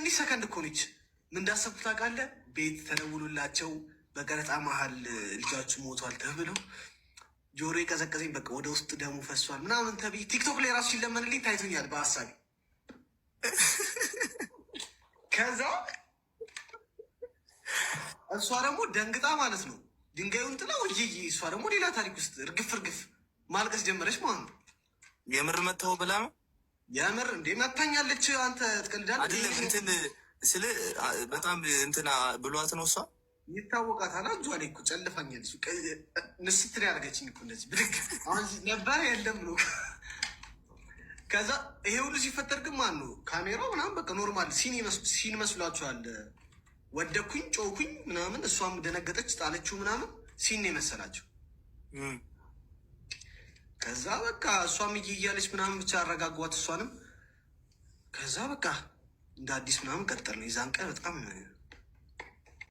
ትንሽ ሰከንድ እኮ ነች። ምን እንዳሰብኩ ታውቃለህ? ቤት ተደውሎላቸው በቀረጻ መሀል ልጃችሁ ሞቷል ተብሎ ጆሮ የቀዘቀዘኝ፣ በቃ ወደ ውስጥ ደሙ ፈሷል ምናምን ተብዬ ቲክቶክ ላይ ራሱ ሲለመንልኝ ታይቶኛል በሀሳቤ። ከዛ እሷ ደግሞ ደንግጣ ማለት ነው ድንጋዩን ጥላው እይይ፣ እሷ ደግሞ ሌላ ታሪክ ውስጥ እርግፍ እርግፍ ማልቀስ ጀመረች ማለት ነው። የምር መታው ብላ ነው? የምር እንዴ መታኛለች። አንተ ትቀልዳለህ። አይደለም፣ እንትን ስለ በጣም እንትና ብሏት ነው እሷ። ይታወቃታል። እጇ ላይ እኮ ጨልፋኛለች። ንስት ያደረገችኝ እኮ እንደዚህ ብድግ አሁን ነበረ የለም ነው። ከዛ ይሄ ሁሉ ሲፈጠር ግን ማን ነው ካሜራው ምናምን በቃ normal scene መስሏቸዋል። ወደኩኝ፣ ጮኩኝ ምናምን፣ እሷም ደነገጠች፣ ጣለችው ምናምን፣ scene ነው የመሰላቸው። ከዛ በቃ እሷም እያለች ምናምን ብቻ አረጋጓት እሷንም። ከዛ በቃ እንደ አዲስ ምናምን ቀጠል ነው። የዛን ቀን በጣም